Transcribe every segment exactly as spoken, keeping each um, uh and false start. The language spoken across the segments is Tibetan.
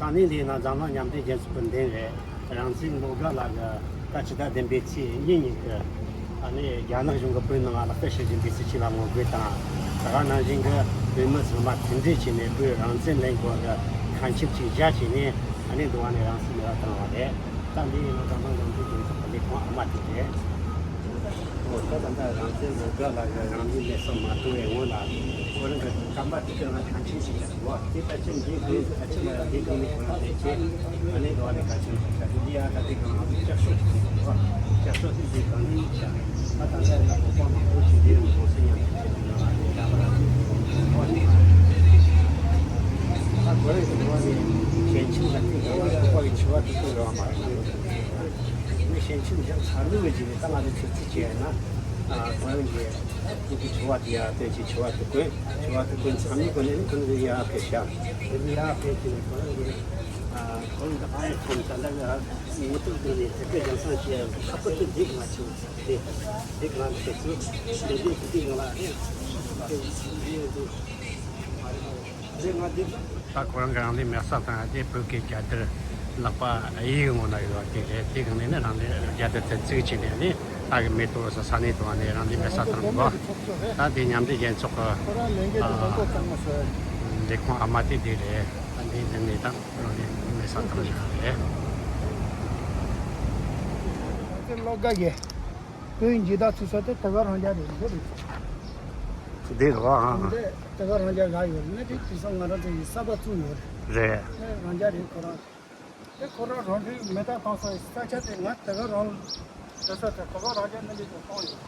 ཨ་ནི་འདི་ན་འཛམ་གླིང་མཉམ་འབྲེལ་རྒྱལ་ཚོགས་ཀྱི་འདེམས་རེད། རང་བཙན་བློ་དགའ་ལགས་ཀྱིས་ད་ཕྱི་ཟླ་བདུན་པའི་ཚེས་གཉིས་ཉིན་གྱི་ཨ་ནི་རྒྱ་ནག་གཞུང་གིས་བོད་ནང་ལ་ལག་བསྟར་བྱེད་བཞིན་པའི་སྲིད་བྱུས་ལ་ངོ་རྒོལ་དང་། ད་ག་ནང་བཞིན་གྱི་བོད་མི་ཚང་མ་མཐུན་སྒྲིལ་བྱས་ནས་བོད་རང་བཙན་ལེན་དགོས་ཀྱི་ཁ་ཆེམས་ཅིག་བཞག་བྱས་ནས་ཨ་ནི་འདི་བ་ནས་རང་སྲིད་མེ་ར་བཏང་བ་རེད། ད་འདི་ཡིན་ན་ད་ལྟ་འཛམ་བུའི་གཞུང་ཚོགས་ཀྱི་ལས་ཁུངས་ཨ་མ་དེ་རེད། ཨོ་ད་ད་ལྟ་རང་བཙན་བློ་དགའ་ལགས་ཀྱིས་རང་ལུས་མེར་སྲེག་མ་གཏོང་བའི་སྔོན་ལ་ཁོ་རང་གི་རྐང་པ་དེ་ག་ང་ཐང་ཆེན་ཞིག་ལ་འགྲོ་བ་དེ་ད་ཅི་འདི་དགོས་ད་ཅི་ལ་འདི་དགོས་ནི་ཁོ་རང་དེ་ཆེ་ཨ་ནི་འགྲོ་བ་ནི་ག་ཆེན་ཞིག་ཆ་དེ་འདི་ཡ་ད་དེ་ག་ང་ལྕགས་ཤོག་ཅིག་འགྲོ་བ་ལྕགས་ཤོག་དེ་འདི་གང་ནི་ཡིན་ཤག་ད་ད་ལྟ་ཡ་གོ་པ་མང་པོ་ཞིག་འདི་རུ་འགྲོ་སེ་ཉམས་ཞིག་ཆེ་དེ་ང་ལ་དེ་ཡ་བ་ལ་འགྲོ་བ་ནི་ད་གོ་རེ་འགྲོ་བ་ནི་ཞན་ཆིན་ལ་དེ་ག་ང་གོ་པ་གི་ཆུ་བ་དེ་ཚོ་འགྲོ་བ་མ་རེད། ནི་ཞན་ཆིན་ཞག་ཚར་ལུགས་ཀྱི་ནི་ད་ང་ཚོ་ཚོད་རྩིས་བྱས་ན། ཨ་ཁོ་རང་གི་ཁོ་གི་ཆུ་བ་དེ་ཡར་བཏོན་ཅིག་ཆུ་བ་དེ་གོན་ཆུ་བ་དེ་གོན་ཚར་ནི་གོན་ནས་ནི་ཁོ་ནི་ཡར་ཕེབས་ཤག་དེ་ནི་ཡར་ཕེབས་ཀྱི་ནི་ཁོ་རང་གི་ཨ་ཁོ་རང་གི་ཨ་ཡ་ཁོམ་ད་ལྟ་གི་ཨ་ངོ་ཐུག་དེ་ནི་དེ་གའི་རྒྱང་སྲང་བྱས་ཁ་པར་དེ་འདི་གང་བྱུང་དེ་འདི་གང་བྱས་ཚུལ་དེ་འདི་དེ་གང་ལ་ཨེ་དེ་འདི་འདི་མ་རེད། ད་ཁོ་རང་གི་རང་ལུས་མེར་སྲེག་བཏང་ཡ་དེ་བོད་ཀྱི་རྒྱལ་དར་ལག་པ་གཡས་ཀྱི་ངོས་ན་ཡོད་པ་དེ་རེད། དེ་གང་ནས་ནི་རང་ལུས་རྒྱལ་དར་དེ་བརྩིགས་བྱས་ནས་ནི་ད་གི་མེ་ཏོག་ས་ས་གནས་དུ་བ་ནས་རང་ལུས་མེར་སྲེག་བཏང་འདུག་ད་དེ་མཉམ་འབྲེལ་རྒྱལ་ཚོགས་ཀྱི་ལས་ཁུངས་ཨ་མ་དེ་དེ་རེད། ད་འདི་འདི་ནས་ད་རང་ལུས་མེར་སྲེག་བཏང་བཞག་རེད། དེ་ལོ་དགའ་གི་བོད་ཡིན་ཇི་ལྟར་ཚུགས་ས་དེ་དེ་ག་རང་རྒྱལ་རེད་འདི་རེད། འདི་རེད་བ། དེ་ག་རང་རྒྱལ་ལ་ཡོད་ནི་དེ་དེང་སང་ང་རང་ཚོ་ཡི་གསར་པ་བཙུགས་ཡོད་རེད། རེད། དེ་རང་རྒྱལ་རེད་ཁོ་རང་། དེ་ཁོ་རང་རང་འཁྲིས་མེ་སྟག་བཏང་སོང་ས་ཆ་དེ་ང་དེ་ག་རང་དེ་ས་དེ་དེ་ག་རང་རྒྱལ་ནི་འདི་དེ་བཏང་ཡོད།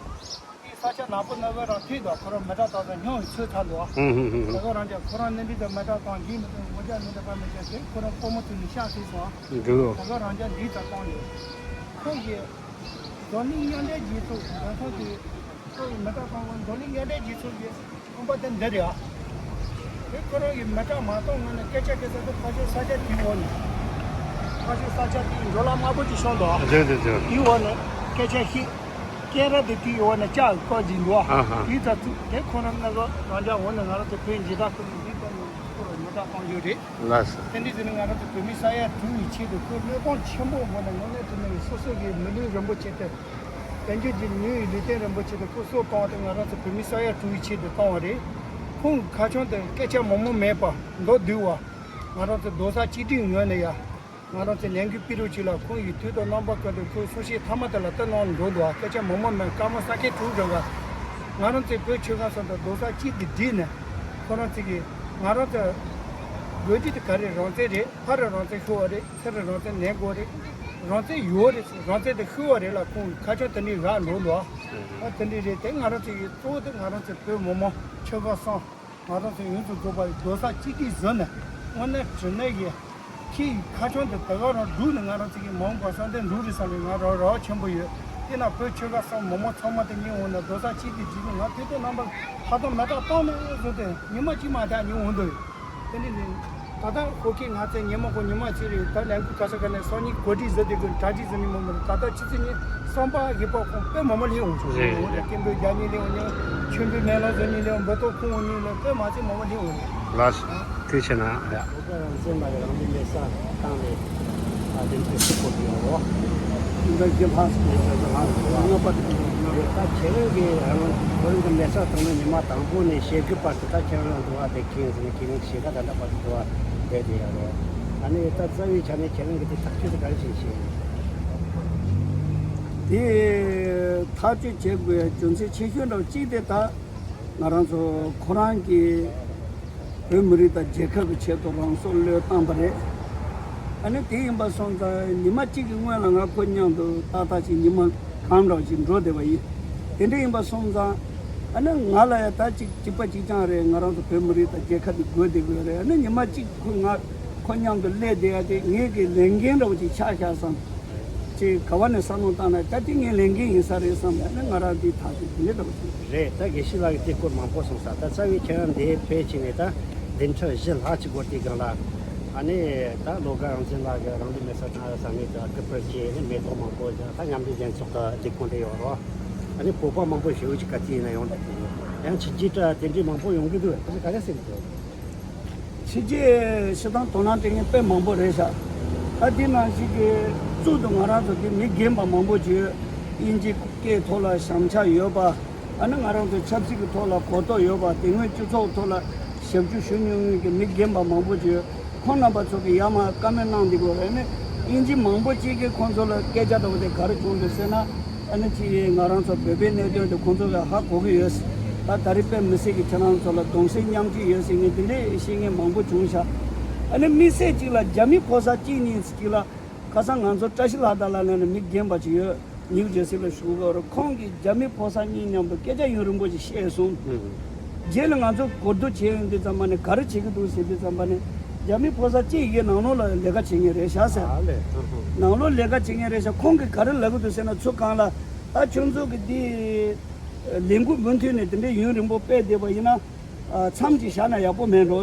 དེ་ས་ཆ་ནག་པོ་ནག་པོ་རང་འཁྲིས་དང་ཁོ་རང་མེ་སྟག་བཏང་ས་སྙིང་ཡི་ཚོད་ཚ་འདུག་ཧུམ་ཧུམ་ཧུམ། དེ་ག་རང་རྒྱལ་ཁོ་རང་ནི་འདི་དེ་མེ་སྟག་བཏང་གིས་མི་འདུག་ངོ་རྒྱ་མི་འདུག་པ་མི་ཆ་དེ་ཁོ་རང་སྤོ་མོ་དེ་ནི་ཤག་ཐུག་སོང་། འདུག་དེ་ག་རང་རྒྱལ་འདི་ད་བཏང་ཡོད། ཁོང་གིས། འཛམ་གླིང་མཉམ་འབྲེལ་རྒྱལ་ཚོགས་ལས་ཁུངས་དེ་ཁོ་མི་ཏག་ཁང་གི་འཛམ་གླིང་མཉམ་འབྲེལ་རྒྱལ་ཚོགས་ཀྱི་ཁང་པ་དེ་འདི་རེད་ཨ། དེ་ཁོ་རང་གི་མི་ཏག་མ་གཏོང་ངོས་ནས་སྐད་ཆ་སྐད་ས་དེ་ཕ་ཤོད་ས་ཆ་དེའི་འོག་ནས། ཕ་ཤོད་ས་ཆ་དེའི་འགྲོ་ལ་དམར་པོ་ཅིག་ཤོང་འདུག་ཨ། རེད་རེད་རེད། དེའི་འོག་ནས་སྐད་ཆ་བཤད། སྐད་ར་དེ་དེའི་འོག་ནས་ལྕགས་བཀོད་ཀྱིན་འདུག་ཨ། ཨ་ཧ། དེའི་ཚ་ཚུད་དེ་ཁོ་རང་ནང་གི་རང་ཅག་འོག་ནས་ང་རང་ཚོ་བོད་འཇིགས་སྐུལ་ནས་འདི་ལྟ་ནས་ཁོ་རང་མི་ཏག་གཏོང་རྒྱུ་རེད། ལགས་སོ། དེ་འདྲ་ཟེར་ན་ང་རང་ཚོ་བོད་མི་ས་ཡ་དྲུག་གི་ཆེད་དུ་ཁོས་བློས་གཏོང་ཆེན་པོ་ངོས་ནས་དངོས་གནས་དྲང་གནས་སོ་སོ་གི་མི་ལུས་རིན་པོ་ཆེ་དེ། བཙན་བྱོལ་གྱི་མི་ཡི་ལུས་རྟེན་རིན་པོ་ཆེ་དེ་ཁོས་གསོ་བཏང་བ་དེ་ང་རང་ཚོ་བོད་མི་ས་ཡ་དྲུག་གི་ཆེད་དུ་བཏང་བ་རེད། ཁོང་གི་ཁ་བྱང་དེ་སྐད་ཆ་མང་མང་མེད་པ་མདོར་བསྡུས་པ། ང་རང་ཚོ་རྡོག་རྩ་གཅིག་སྒྲིལ་ངོས་ནས་ཡ། ང་རང་ཚོ་ལས་འགུལ་སྤེལ་རོགས་གྱིས་ལ་ཁོང་གིས་དུས་དང་རྣམ་པ་ཀུན་ཏུ་ཁོའི་གསུང་བཤད་མཐའ་མ་དེ་ལ་བསྟོད་གནང་འགྲོ་འདུག་ཨ། སྐད་ཆ་མང་མང་མེད་སྐར་མ་ས་ཁལ་དྲུག་རིང་ག་ང་རང་ཚོའི་བོད་ཆོལ་ཁ་གསུམ་དང་རྡོག་རྩ་གཅིག་ཏུ་བསྒྲིལ་ནས་ཁོ་རང་ཚོ་གིས་ང་རང་ཚོ་དགོས་རྒྱུ་དེ་ག་རེ་རང་བཙན་རེད། ཕ་རེ་རང་བཙན་ཤོར་བ་རེད། ཚེ་རེ་རང་བཙན་ལེན་དགོས་རེད། རང་བཙན་ཡོད་རེད། རང་བཙན་དེ་ཤོར་བ་རེད་ལ་ཁོང་གིས་ཁ་བྱང་དེ་འདྲའི་རག་འགྲོ་འདུག་ཨ། ཨ་དེ་འདྲའི་རེད་དེ་ང་རང་ཚོ་གི་གཙོ་བོ་དེ་ང་རང་ཚོ་བོད་མི་མང་ཆོལ་ཁ་གསུམ། ང་རང་ཚོ་ཡོངས་སུ་རྫོགས་པ་རྡོག་རྩ་གཅིག་སྒྲིལ་བཟོས་ནས་དངོས་གནས་དྲང་གནས་ཀྱི་ཁྱི་ཡི་ཁ་བྱང་དེ་དེ་ག་རང་བསྒྲུགས་ནས་ང་རང་ཚོ་གི་མ་འོངས་པ་སྲ་བརྟན་འགྲོ་རེད་བསམ་ནས་ང་རང་རེ་བ་ཆེན་པོ་ཡོད། དེ་ན་བོད་ཆོལ་ཁ་གསུམ་མི་མང་ཚང་མ་དེ་གཉིས་འོང་ནས་རྡོག་རྩ་གཅིག་ཏུ་བསྒྲིལ་ནས་ང་དེ་དེ་རྣམ་པ་ལྷ་དང་མེ་སྟག་བཏང་ནས་བཟོ་དེ་ཉི་མ་གཅིག་མ་ཐག་ཉི་འོང་དུ་ཡོད། དེ་ནི་ནི་ད་ལྟ་ཁོ་ཁྱི་ང་ཚོས་ཉི་མ་ཁོ་ཉི་མ་ཚེ་རེད། ད་ལས་འགུལ་ག་ས་ག་ནས་སང་ཉིན་གོ་སྒྲིག་བཟོ་དེ་གི་གྲ་སྒྲིག་བཟོ་ནི་མ་མ་རེད། ད་ལྟ་ཕྱི་ཚེས་ཉིན་གསུམ་པ་བཞི་པ་ཁོང་དཔེ་མང་པོ་སླེབས་འོང་ཆོག་རེད། འོང་རེད། སྐད་འབོད་རྒྱག་ནི་སླེབས་འོང་ནི་མཆོད་འབུལ་མེ་ལོང་བཟོ་ནི་སླེབས་འོང་འབུལ་གཏོར་ཁུར་འོང་ནི་ལ་དཔེ་མ་ཚད་མང་པོ་སླེབས་འོང་རེད། ལགས་སོ། ཐུགས་རྗེ་ཆེ་གནང་། ཡ། བོད་པ་རང་བཙན་པ་ཡི་རང་ལུས་མེར་སྲེག་བཏང་ནས་ཨ་བདེན་འཚོལ་སུ་སྐོར་གྱི་ཡོད་རོ། འདི་རྒྱུ་ལྷག་སུ་ཡོད་པ་ལྷག་སུ་ཡོད་པ། ད་ཁྱེད་རང་གིས་རང་ཁོ་རང་གི་མེར་སྲེག་བཏང་ནས་ཉི་མ་དང་པོ་ནས་ཞེ་དགུ་བར་དུ་ད་ཁྱེད་རང་ལ་འདུ་བ་དེ་ཁྱེད་ཟེར་ནས་ཁྱེད་རང་གི་ཞེ་དགུ་ད་ལྟ་བར་དུ་འདུ་བ་བསྡད་དེ་ཡོད་རོ། ཨ་ནི་ད་རྩ་བའི་ཆ་ནས་ཁྱེད་རང་གིས་དེ་ཐག་གཅོད་དེ་ག་རེ་བྱས་ཤེས། དེ་ཐག་གཅོད་བྱེད་དགོས་རྒྱུ་མཚན་ཆེ་ཤོས་འདྲ་བོ་གཅིག་དེ་ད། ང་རང་ཚོ་ཁོ་རང་གིས་བོད་མི་རིགས་དང་རྒྱལ་ཁབ་ཀྱི་ཆེད་དུ་རང་སྲོག་བློས་བཏང་པ་རེད། ཨ་ནི་དེ་ཡིན་པ་སོང་ཙང་ཉི་མ་གཅིག་གི་སྔོན་ལ་ང་ཁོ་མཉམ་དུ་ཏག་ཏག་ཅིག་ཉི་མ་གང་འདྲ་བ་ཅིག་འགྲོ་བསྡད་པ་ཡིན། དེ་འདྲ་ཡིན་པ་སོང་ཙང་ཨ་ནི་ང་ལ་ཡང་ད་ཅིག་གཅིག་པ་གཅིག་རྐྱང་རེད། ང་རང་ཚོ་བོད་མི་རིགས་དང་རྒྱལ་ཁབ་ཀྱི་དགོས་བསྡད་དགོས་རེད། ཨ་ནི་ཉི་མ་གཅིག་ཁོ་ང་ཁོ་མཉམ་དུ་སླེབས་བསྡད་ཡ་དེ་ངེད་ཀྱི་ལས་འགན་འདྲ་བ་ཅིག་ཆགས་བཞག་བསམ། ཅིག་ག་བ་ནས་བསམ་བློ་བཏང་ན་ད་དེ་ངའི་ལས་འགན་ཡིན་ས་རེད་བསམ་ཡ་ནི་ང་རང་འདི་ཐག་གཅོད་དེ་འདྲ་འདྲ་བོ་ཞིག་རེད། ད་དགེ་བཤེས་ལགས་ཀྱིས་དེ་སྐོར་མང་པོ་གསུངས་ས། ད་རྩ་བའི་ཁྱེད་རང་འདི་ཕེབས་ཕྱིན་ནས་ད་བདུན་ཕྲག་བཞི་ལྷག་ཅིག་འགོར་དུས་སྒང་ལ་ཨ་ནི་ད་བློ་དགའ་རང་བཙན་ལགས་ཀྱིས་རང་ལུས་མེར་སྲེག་བཏང་ཡ་ས་གནས་དེ་སྐུ་པར་བཅས་ནས་མེ་ཏོག་མང་པོ་ད་མཉམ་འབྲེལ་རྒྱལ་ཚོགས་ཀྱི་ལས་ཁུངས་དེ་ཡོད་རོགས། ཨ་ནི་བོད་པ་མང་པོ་ཞེ་པོ་ཅིག་ག་དུས་ཡིན་ན་ཡོང་བསྡད་ཀྱི་ཡོད། ཡང་ཕྱི་རྒྱལ་དྲ་དེ་འདྲའི་མང་པོ་ཡོང་གི་འདུག་ཨ་ནི་ག་རེ་ཟེར་གྱི་འདུག་ཕྱི་རྒྱལ་སྤྱིར་བཏང་དོ་སྣང་སྤྲད་མཁན་དཔེ་མང་པོ་རེད་ཤག་ད་དེ་ནང་བཞིན་གྱི་གཙུག་ཏུ་ང་རང་ཚོ་དེ་མི་རྒན་པ་མང་པོ་ཅིག་ཡོད། དབྱིན་ཇི་སྐད་ཐོག་ལ་བྱང་ཆ་ཡོད་པ། ཨ་ནི་ང་རང་ཚོ་ཆབ་སྲིད་ཀྱི་ཐོག་ལ་གོ་རྟོགས་ཡོད་པ། དེ་སྔོན་སྤྱི་ཚོགས་ཐོག་ལ་ཞབས་ཞུ་ཞུ་མྱོང་མཁན་གྱི་མི་རྒན་པ་མང་པོ་ཅིག་ཡོད། ཁོང་རྣམ་པ་ཚོ་གིས་ཡར་མར་བཀའ་མོལ་གནང་བསྡད་ཀྱི་ཡོད་རེད། ཨ་ནི་དབྱིན་ཇི་མང་པོ་ཅིག་གིས་ཁོང་ཚོ་ལ་སྐད་ཆ་འདྲ་བོ་དེ་ག་རེ་བྱུང་འདུག་ཟེར་ན། ཨ་ནི་ཅིག་ང་རང་ཚོ་བོད་པའི་གནད་དོན་དེ་ཁོང་ཚོ་གིས་ཧ་གོ་གི་ཡོད། ད་ད་རེས་དཔེ་མི་སྲིད་ཀྱི་ཁྱེད་རང་ཚོ་ལ་གདུང་སེམས་མཉམ་སྐྱེད་ཡོད་ཟེར་མཁན་དེ་འདྲས་བཤད་མཁན་མང་པོ་བྱུང་ཤག་ཨ་ནི་དམིགས་བསལ་ཅིག་ལ་རྒྱ་མི་ཕོ་གསར་གཅིག་གཉིས་ཅིག་ལ། ཁ་སང་ང་ཚོ་བཀྲ་ཤིས་ལྷ་དར་ལགས་ལབ་ནས་མི་རྒན་པ་ཅིག་ཡོད། ནིའུ་ཇར་སི་ལ་བཞུགས་ཡོད་རེད། ཁོང་གིས་རྒྱ་མི་ཕོ་གསར་གཉིས་མཉམ་དུ་སྐད་ཆ་ཡུན་རིང་པོ་ཞིག་བཤད་སོང་། ཨུ། རྗེས་ལ་ང་ཚོ་གོ་བསྡུར་བྱས་ཡོང་དུས་ཙམ་པ་ནས་ག་རེ་བྱེད་ཀྱི་འདུག་ཟེར་དུས་ཙམ་པ་ནས། རྒྱ་མི་ཕོ་གསར་གཅིག་ཡི་གེ་ནང་ལོགས་ལ་ལས་ཀ་བྱེད་མཁན་རེད་ཤག་ཟེར། ཨ་ལས། ཨུ་ཧུ། ནང་ལོགས་ལས་ཀ་བྱེད་མཁན་རེད་ཤག་ཁོང་གིས་ག་རེ་ལབ་ཀྱི་འདུག་ཟེར་ན། ཚོ་གང་ལ་ད་ཁྱོད་ཚོ་གི་འདི་ལས་འགུལ་མུ་མཐུད་ནས་དེ་འདྲའི་ཡུན་རིང་པོ་སྤེལ་བསྡད་པ་ཡིན་ན། ཨ། མཚམས་ཅིག་བཞག་ན་ཡག་པོ་མེད་འགྲོ།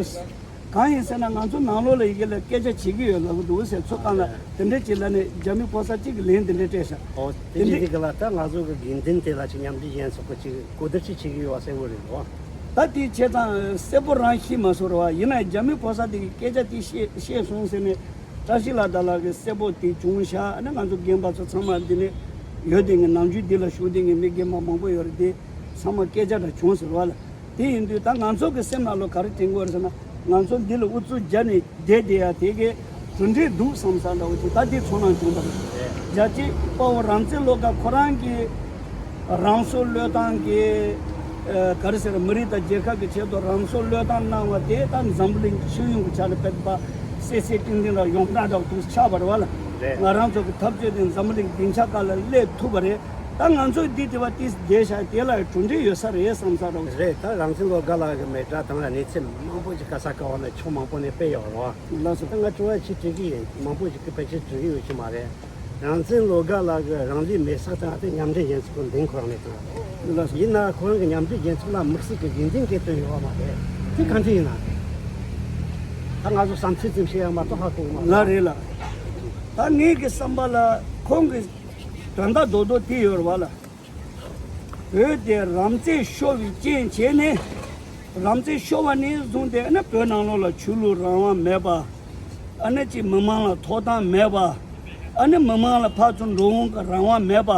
གང་ཡིན་ཟེར་ན་ང་ཚོ་ནང་ལོགས་ལ་ཡི་གེ་ལ་སྐད་ཆ་བྱེད་ཀྱི་ཡོད་ལབ་ཀྱི་འདུག་ཟེར། ཚོ་གང་ལ་དེ་འདྲ་ཅིག་ལབ་ནས་རྒྱ་མི་ཕོ་གསར་གཅིག་གིས་ལན་དེ་འདྲ་སྤྲད་ཤག་ཨོ། དེ་དེ་འདྲ་འདི་ག་ལ་ད་ང་ཚོ་གི་དགེ་འདུན་དེ་ལ་ཅིག་མཉམ་འབྲེལ་རྒྱལ་ཚོགས་ཀྱི་ཅིག་གོ་བསྡུར་ཅིག་བྱེད་ཀྱི་ཡོད་པ་གསལ་པོ་རེད་འདུག་ད་དེ་བྱས་ཙང་གསལ་པོ་རང་ཤེས་མ་སོང་ར་བ། ཡིན་ན་རྒྱ་མི་ཕོ་གསར་དེ་གིས་སྐད་ཆ་དེ་བཤད་བཤད་སོང་ཟེར་ནས། བཀྲ་ཤིས་ལྷ་དར་ལགས་ཀྱིས་གསལ་པོ་དེ་བྱུང་ཤག་ཨ་ནི་ང་ཚོ་རྒན་པ་ཚོ་ཚང་མ་འདི་ནས་ཡོད་དེ་ངས་ནམ་རྒྱུན་འདི་ལ་བཞུགས་དེ་ངས་མི་རྒན་པ་མང་པོ་ཡོད་རེད། དེ་ཚང་མ་སྐད་ཆ་འདྲ་བྱུང་ཟེར་བ་ལ། དེ་ཡིན་དུས་ད་ང་ཚོ་གི་སེམས་ནང་ལོགས་ག་རེ་དྲན་གྱི་ཡོད་རེད་ཟེར་ན། ང་ཚོ་འདི་ལ་ཨུ་ཚུགས་རྒྱག་ནས་བསྡད་བསྡད་ཡ་དེ་གའི་གྲུབ་འབྲས་འདུག་བསམ་ས་འདྲ་བོ་ཅིག་ད་འདི་ཚོར་སྣང་བྱུང་བ་རེད། རྒྱལ་གཅེས་དཔའ་བོ་རང་བཙན་བློ་དགའ་ཁོ་རང་གིས་རང་སྲོག་བློས་བཏང་གིས། ཨ། ག་རེ་ཟེར། མི་རིགས་དང་རྒྱལ་ཁབ་ཀྱི་ཆེད་དུ་རང་སྲོག་བློས་བཏང་གནང་བ་དེ་ད་འཛམ་བུ་གླིང་སྤྱི་ཡོངས་ཀྱི་ཆ་ནས་དཔེ་ད་གསལ་གསལ་ཏིང་ཏིང་ར་ཡོངས་གྲགས་འདྲ་བོ་འདུག་ཆགས་པ་རེད་བ་ལ། རེད། ང་རང་ཚོ་གི་འཐབ་རྩོད་དེ་འཛམ་བུ་གླིང་སྡིངས་ཆ་ཁག་ལ་སླེབས་ཐུབ་པ་རེད། ད་ང་ཚོས་འདི་དེ་བ་ཏིས་བསྡད་བཞག་དེ་ལ་གྲུབ་འབྲས་ཡོད་ས་རེད་བསམ་ས་རེད། རེད། ད་རང་བཙན་བློ་དགའ་ལགས་ཀྱི་མི་དྲག་དང་ལ་གནས་ཚུལ་མང་པོ་ཞིག་ག་ས་ག་བ་ནས་ཕྱོགས་མང་པོ་ནས་སྤེལ་ཡོད་རེད། ལགས་སོ། ད་ང་དྲི་བ་ཅིག་དྲི་གི་ཡིན། མང་པོ་ཞིག་གིས་ཕལ་ཆེར་དྲི་གི་ཡོད་ཀྱི་མ་རེད། རང་བཙན་བློ་དགའ་ལགས་ཀྱིས་རང་ལུས་མེར་སྲེག་བཏང་སྟེ་མཉམ་འབྲེལ་རྒྱལ་ཚོགས་ཀྱི་མདུན་ཁོ་རང་ནས་བཏང་། ཡིན་ན་ཁོ་རང་གི་མཉམ་འབྲེལ་རྒྱལ་ཚོགས་ལ་དམིགས་བསལ་གྱི་དགེ་འདུན་གྱི་དོན་ཡོད་པ་མ་རེད། དེ་གང་འདྲ་ཡིན་ན། ད་ང་ཚོ་བསམ་ཚུལ་ཙམ་བཤད་ཡ་མ་གཏོགས་ཧ་གོ་གི་མ་རེད། ལགས་རེད་ལགས། ད་ངེད་ཀྱི་བསམ་པ་ལ་ཁོང་གི་དོན་དག་རྡོག་རྡོག་དེ་ཡོད་རེད་བ་ལ། བོད་དེ་རང་བཙན་ཤོར་བའི་རྐྱེན་བྱས་ནས། རང་བཙན་ཤོར་བ་ནས་བཟུང་སྟེ་ཨ་ནི་བོད་ནང་ལོགས་ལ་ཆོས་ལུགས་རང་དབང་མེད་པ། ཨ་ནི་ཅིག་མི་མང་ལ་ཐོབ་ཐང་མེད་པ། ཨ་ནི་མི་མང་ལ་ཕར་ཚུར་འགྲོ་འོང་གི་རང་དབང་མེད་པ།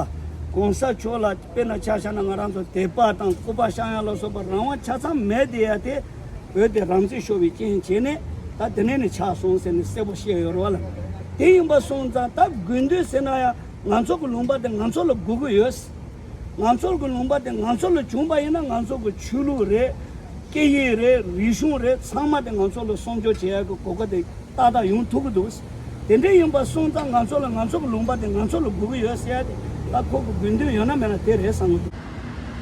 གོང་ས་མཆོག་ལ་དཔེར་ན་ཆ་བཞག་ན་ང་རང་ཚོ་དད་པ་དང་སྐུ་པར་བཤམ་ཡ་ལ་སོགས་པ་རང་དབང་ཆ་ཚང་མེད་དེ་ཡ་དེ། བོད་དེ་རང་བཙན་ཤོར་བའི་རྐྱེན་བྱས་ནས་ད་དེ་ནས་ནི་ཆགས་སོང་ཟེར་ནས་གསལ་པོ་བཤད་ཡོད་རེད་བ་ལ། དེ་ཡིན་པ་སོང་ཙང་ད་དགོས་འདུག་ཟེར་ན་ཡང་ང་ཚོ་གི་ལུང་པ་དེ་ང་ཚོ་ལ་དགོས་ཀྱི་ཡོད། ང་ཚོ་གི་ལུང་པ་དེ་ང་ཚོ་ལ་བྱུང་པ་ཡིན་ན་ང་ཚོ་གི་ཆོས་ལུགས་རེད། སྐད་ཡིག་རེད། རིག་གཞུང་རེད། ཚང་མ་དེ་ང་ཚོ་ལ་སྲུང་སྐྱོབ་བྱེད་ཡག་གི་གོ་སྐབས་དེ་ཏག་ཏག་ཡོང་ཐུབ་ཀྱི་འདུག་དེ་འདྲ་ཡིན་པ་སོང་ཙང་ང་ཚོ་ལ་ང་ཚོ་གི་ལུང་པ་དེ་ང་ཚོ་ལ་དགོས་ཀྱི་ཡོད་ཟེར་ཡ་དེ་ད་ཁོ་གི་དགོས་འདུན་ཡོད་ན་མེད་ན་དེ་རེད་བསམ་གྱི་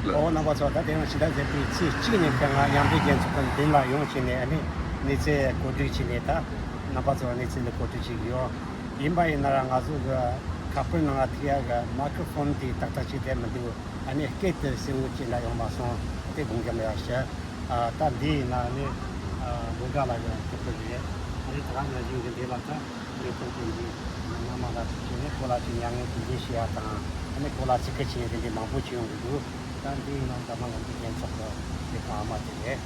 འདུག་ཨོ་རྣམ་པ་ཚོ། ད་དེ་རིང་ཕྱི་ཟླ་བརྒྱད་པའི་ཚེས་གཅིག་ནས་ཁྱེད་རང་མཉམ་འབྲེལ་རྒྱལ་ཚོགས་ཀྱི་མདུན་ལ་ཡོང་བྱས་ནས་ཨ་ནི་གནས་ཚུལ་གོ་སྒྲིག་བྱས་ནས་ད་རྣམ་པ་ཚོ་གནས་ཚུལ་འདི་གོ་སྒྲིག་བྱེད་ཀྱི་ཡོད། ཡིན་པ་ཡིན་ན་ར་ང་ཚོ་གི་ཁ་པར་ནང་ལ་ཐིག་ཡ་གི་མའི་ཀྲོ་ཕོན་དེ་ཏག་ཏག་ཅིག་བསྡད་མི་འདུག་ཨ་ནི་སྐད་དེ་གསལ་བོ་ཅིག་འདྲ་ཡོང་མ་སོང་། དེ་དགོངས་འགལ་མེད་པ་བྱས། ཨ། ད་འདི་ཡིན་ན་ནི། ཨ། ལོ་དགའ་ལགས་ཀྱི་ཐུགས་ཁུར་རེད། ཨ་ནི་ད་ག་ནང་བཞིན་གྱི་འདི་ལ་ད་མེ་ཏོག་དེ་འདི་ནང་མ་ལ་ཐུག་བྱས་ནས་ཁོ་ལ་ཅིག་མྱ་ངན་གུས་འདུད་ཞུ་ཡ་དང་། ཨ་ནི་ཁོ་ལ་ཚིག་སྐད་བྱེད་ཡ་དེ་འདྲའི་མང་པོ་བྱེད་ཡོང་གི་འདུག་ད་འདི་ཡིན་ན་འཛམ་གླིང་མཉམ་འབྲེལ་རྒྱལ་ཚོགས་ཀྱི་ལས་ཁུངས་ཨ་མ་དེ་རེད།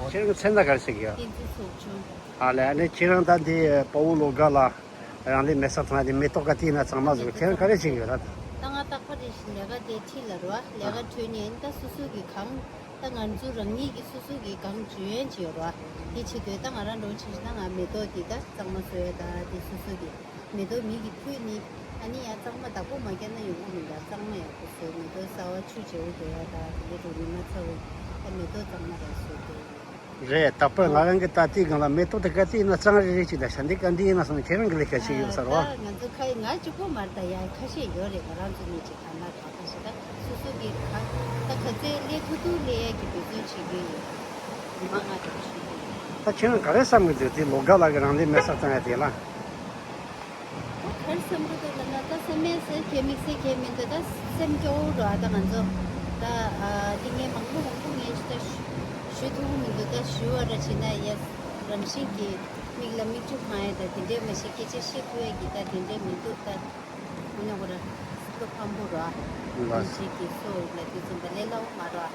ཁྱེད་རང་གི་མཚན་ལ་ག་རེ་ཟེར་གི་ཡོད། བསྟན་འཛིན་ཚོགས་ཆུང་། ཨ་ལས། ཨ་ནི་ཁྱེད་རང་ད་འདི་དཔའ་བོ་ལོ་དགའ་ལགས་རང་ལུས་མེ་སྲེག་བཏང་ཡ་དེ་མེ་ཏོག་ག་དུས་ཡིན་ན་གཙང་མ་བཟོ། ཁྱེད་རང་ག་རེ་བྱེད་ཀྱི་ཡོད་ད། ད་ང་རྟག་པར་རེ་བཞིན་ལས་ཀ་དེ་ཁྲིད་ལ་རོ། ལས་ཀ་ཁྲིད་ནས་ད་སོ་སོ་གི་གང་། ད་ང་ཚོ་རང་ཉིད་ཀྱི་སོ་སོ་གི་གང་འཇུ་ཡན་ཅིག་ཡོད་རོ། དེ་བྱེད་དུས་ད་ང་རང་འདྲ་བོ་ཆེ་ཆེ་ད་ང་མེ་ཏོག་དེ་ད་གཙང་མ་བཟོ་ཡ་ད་དེ་སོ་སོ་གི་མེ་ཏོག་མི་གི་ཕུད་ནི། ཨ་ནི་ཡང་གཙང་མ་བདག་པོ་མ་བརྒྱབ་ན་ཡོང་གི་མི་འདུག་གཙང་མ་ཡག་པོ་བཟོ། མེ་ཏོག་གསར་བ་ཆུ་བྱེ་བོ་དགོས་ཡ་ད་དེ་འདྲ་འགྲོ་ནི་མ་ཚར་བས། ད་མེ་ཏོག་གཙང་མ་རག་བཟོ་དགོས། རེད། རྟག་པར་ང་རང་གི་ད་ལྟའི་སྒང་ལ་མེ་ཏོག་དེ་ག་དུས་ཡིན་ན་གཙང་རེ་རེ་ཅིག་ད་ཤ་འདི་ག་འདི་ཡིན་ན་སོང་ཁྱེད་རང་གི་ལས་ཀ་ཞིག་ཡོད་ས་རེད་བ། ད་ང་ཚོ་ཁ་ཡི་ང་གཅིག་པོ་མ་རེད། ད་ཡ་ཁ་ཤས་ཡོད་རེད། ང་རང་ཚོ་གཉིས་ཅིག་གང་ལ་གང་ལ་ཞིག་ད་སོ་སོ་གི་ག་ད་ག་ཚད་ལས་ཐུབ་ཐུབ་ལས་ཡ་གི་འབད་བརྩོན་བྱེད་ཀྱི་ཡོད། མ་ང་དང་ཞུ་གི་ཡོད། ད་ཁྱེད་རང་ག་རེ་བསམ་གི་འདུག་དེ་ལོ་དགའ་ལགས་ཀྱིས་རང་ལུས་མེ་སྲེག་བཏང་ཡ་དེ་ལ། ད་ག་རེ་བསམ་གི་འདུག་ལབ་ན་ད་བསམ་ཡས་ཟེར་གྱི་དམིགས་བསལ་གྱི་མི་འདུག་ད་སེམས་སྐྱོ་བོ་རེད་བ། ད་ང་ཚོ་ད་ཨ་འདི་ངས་མང་པོ་མང་པོ་ངས་ཅིག་ད་ཞུ་ཞུ་ཐུབ་ཀྱི་མི་འདུག་ད་ཞུ་བ་ར་བྱེད་ན་ཡ་རང་བཞིན་གྱི་མིག་ལ་མིག་ཆུ་གང་ཡ་ད་དེ་འདྲས་མ་གཞི་སྐད་ཆ་བཤད་ཐུབ་ཡ་གི་ད་དེ་འདྲས་མི་འདུག་ད་དངོས་གནས་ཁོ་ར་བློ་ཕམ་པོ་རེད་བ། ལགས། རང་བཞིན་གྱི་སོ་ལ་དུས་ཙམ་པ་ལས་སླ་བོ་མ་རེད་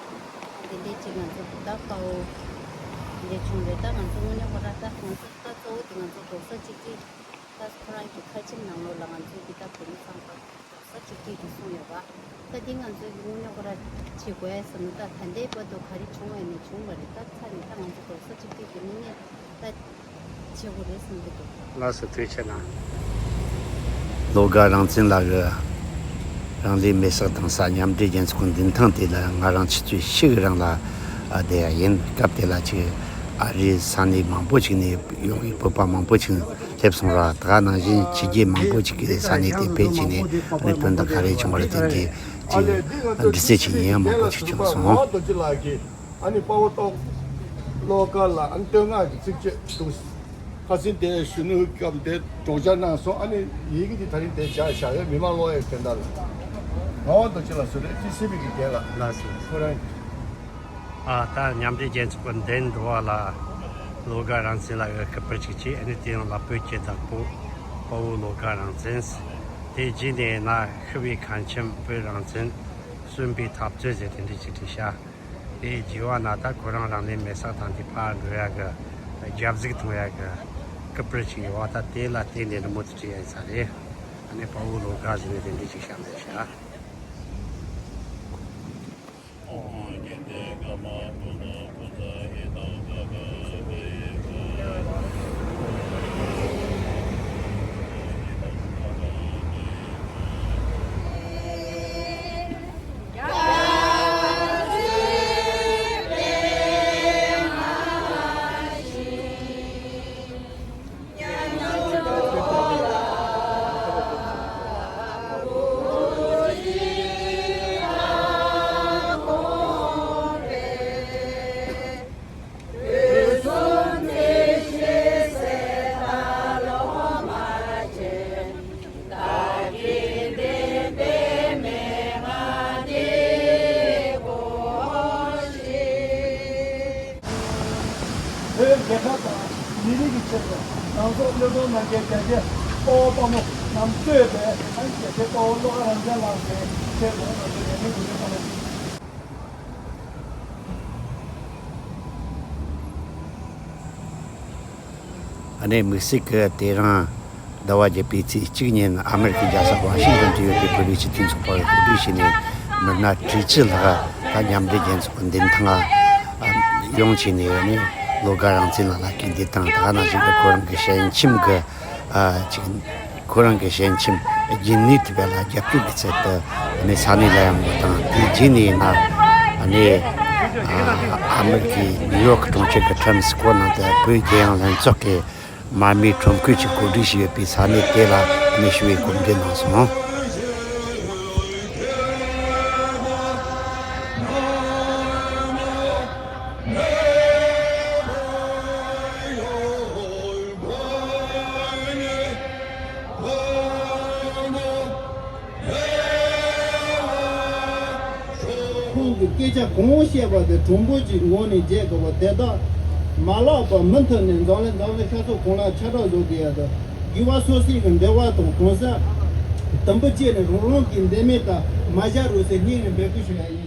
བ། དེ་འདྲས་ཅིག་ང་ཚོ་ད་དཔའ་བོ་འདྲས་བྱུང་རེད། ད་ང་ཚོ་དངོས་གནས་ཁོ་ར་ད་ ང་ཚོ་ད་གཙོ་བོ་དེ་ང་ཚོ་རྡོག་རྩ་གཅིག་སྒྲིལ། ད་ཁོ་རང་གི་ཁ་ཆེམས་ནང་ལོགས་ལ་ང་ཚོའི་འདི་ལྟར་བོད་མི་ཚང་མ་རྡོག་རྩ་གཅིག་སྒྲིལ་དུ་གསུངས་ཡོད་པ། ད་འདི་ང་ཚོའི་དངོས་གནས་ཁོ་རང་བྱེད་དགོས་ཡ་བསམ་ན། ད་ད་ལྟའི་བར་དུ་ག་རེ་བྱུང་བ་ནས་བྱུང་བ་རེད། ད་ཚར་ནས་ད་ང་ཚོ་རྡོག་རྩ་གཅིག་སྒྲིལ་གྱི་དངོས་གནས་ད་བྱེད་དགོས་རེད་བསམ་གྱི་འདུག། ལགས་སོ། ཐུགས་རྗེ་གནང་། ལོ་འགའ་རང་བཙན་ལགས་ཀྱི་རང་ལུས་མེར་སྲེག་བཏང་ས་མཉམ་འབྲེལ་རྒྱལ་ཚོགས་ཀྱི་མདུན་ཐང་དེ་ལ་ང་རང་ཆུ་ཚོད་བཞི་གི་རིང་ལ་ཨ་བསྡད་ཡ་ཡིན། སྐབས་དེ་ལ་ཅིག་ཨ་རིའི་ས་གནས་མང་པོ་ཅིག་ནས་ཡོང་བའི་བོད་པ་མང་པོ་ཅིག་སླེབས་སོང་ར། ད་ག་ནང་བཞིན་ཕྱི་རྒྱལ་མང་པོ་ཅིག་གིས་ས་གནས་དེ་ཕེབས་བྱས་ནས་ཨ་ནི་དོན་དག་ག་རེ་བྱུང་བ་རེད་དེ་འདྲའི་ཅིག་འདྲི་རྩད་བྱེད་མཁན་ཡང་མང་པོ་ཅིག་བྱུང་སོང་། ཨ་ནི་དཔའ་བོ་ཏོག་བློ་དཀར་ལ་ཨ་ནི་བསྟོད་བསྔགས་ཀྱི་ཚིགས་བཅད་འདུག། ཁ་སང་དེ་གཞོན་ནུའི་སྐབས་དེ་སྒྲོག་སྦྱང་གནང་སོང་། ཨ་ནི་ཡི་གེ་འདི་ད་རིང་དེ་བཞག་བཞག་ཡོད། མི་མང་ཀློག་ཡས་དོན་དག་ལ། ངག་དབང་རྡོ་རྗེ་ལགས་སུ་རེད། ཅི་སི་པི་གི་རྒན་ལགས། ལགས་སོ། ཁོ་རང་། ཨ་ད་མཉམ་འབྲེལ་རྒྱལ་ཚོགས་ཀྱི་མདུན་འགྲོ་བ་ལ་ལོ་འགའ་རང་བཙན་ལགས་ཀྱི་སྐུ་པར་ཅིག་བྱས། ཨ་ནི་དེ་ཡང་ལ་བོད་ཀྱི་བདག་པོ་དཔའ་བོ་ལོ་འགའ་རང་བཙན། དེ་རྗེས་ནས་ན་ཤི་བའི་ཁ་ཆེམས་བོད་རང་བཙན་གསོན་པའི་འཐབ་རྩོད་ཟེར་དེ་འདྲ་ཅིག་བྲིས་ཤག། དེའི་རྗེས་བ་ན་ད་ཁོ་རང་རང་ལུས་མེར་སྲེག་བཏང་སྟེ་ཕར་འགྲོ་ཡ་གི་རྒྱབ་གཟུགས་མཐོང་ཡ་གི་སྐུ་པར་ཅིག་ཡོད་པ། ད་དེ་ལ་བརྟེན་ནས་རི་མོ་དེ་བྲིས་ཡ་ཡིན་ས་རེད། ཨ་ནི་དཔའ་བོ་ལོ་འགའ་ཟེར་ནས་དེ་འདྲ་ཅིག་བཞག་མེད་ཤག། བོད་རྒྱལ་ཁབ་དང་མི་རིགས་ཀྱི་ཆེད་དུ་ནང་སོག་བློས་གཏོང་གནང་མཁན་རྒྱ་ཆེ་དཔའ་བོ་དཔའ་མོ་རྣམས་གཙོས་པའི་ཨ་ནི་རྒྱ་ཆེ་དཔའ་བོ་བློ་དགའ་རང་བཙན་ལགས་ཀྱི་ཆེད་དུ་ང་ཚོས་ལས་འགུལ་འགོ་འཛུགས་གནང་བ་ཞིག། ཨ་ནེ་དམིགས་བསལ་གྱི་དེ་རིང་ཟླ་བ་བརྒྱད་པའི་ཚེས་གཅིག་ཉིན་ཨ་མེ་རི་ཁའི་རྒྱལ་ས་ཝ་ཤིང་ཊོན་དུ་ཡོད་པའི་བོད་རིགས་སྤྱི་མཐུན་ཚོགས་པ་གི་གོ་སྒྲིག་བྱས་ནས་མི་སྣ་དྲུག་ཅུ་ལྷག་ད་མཉམ་འབྲེལ་རྒྱལ་ཚོགས་ཀྱི་མདུན་ཐང་ལ་ཡོང་བྱས་ནས་ཨ་ནེ་ལོ་འགའ་རང་བཙན་ལགས་ལ་སྐུལ་འདེད་དང་། ད་ག་ནང་བཞིན་གྱི་ཁོ་རང་གི་ཞལ་ཆེམས་ཀྱི་ཨ་ཅིག་ཁོ་རང་གི་ཞལ་ཆེམས་རྒྱུན་གནས་ཐུབ་པ་ལ་རྒྱབ་སྐྱོར་གྱི་ཚུལ་དུ་ཨ་ནེ་ས་གནས་ལ་ཡོང་བ་དང་། དེའི་རྗེས་ནས་ཡིན་ན་ཨ་ནེ་ཨ་ཨ་མེ་རི་ཁའི་ནིའུ་ཡོག་གྲོང་ཁྱེར་གྱི་ཊའེམ་སི་སྐོར་ནང་དུ་བོད་རྒྱལ་ཡོངས་ལྷན་ཚོགས་ཀྱི་མར་མེའི་ཁྲོམ་སྐོར་གྱི་གོ་སྒྲིག་ཞུས་ཡོད་པའི་ས་གནས་དེ་ལ་ཨ་ནེ་ཞུ་བའི་གོ་འབྲེལ་གནང་སོང་། ཁོང་གིས་སྐད་ཆ་གང་བཤད་པ་དེ་དྲང་པོ་གཅིག་ངོས་ནས་བརྗེད་དགོས་པ་དེ་དག་མ་ལགས་པ་མུ་མཐུད་ནས་འཛམ་གླིང་འཛམ་གླིང་ཤར་ཕྱོགས་གང་ལ་ཁྱབ་བསྒྲགས་བཟོ་དགོས་ཡ་དང་། དགེ་བ་སོ་སོའི་གི་འབྲེལ་བ་དང་གང་ཟག་དུམ་བུ་བཅད་ནས་རང་རང་གི་འདས་མེད་དག་མ་བཞག་རོགས་ཟེར་སྙིང་ནས་འབོད་སྐུལ་ཞུ་ཡ་ཡིན།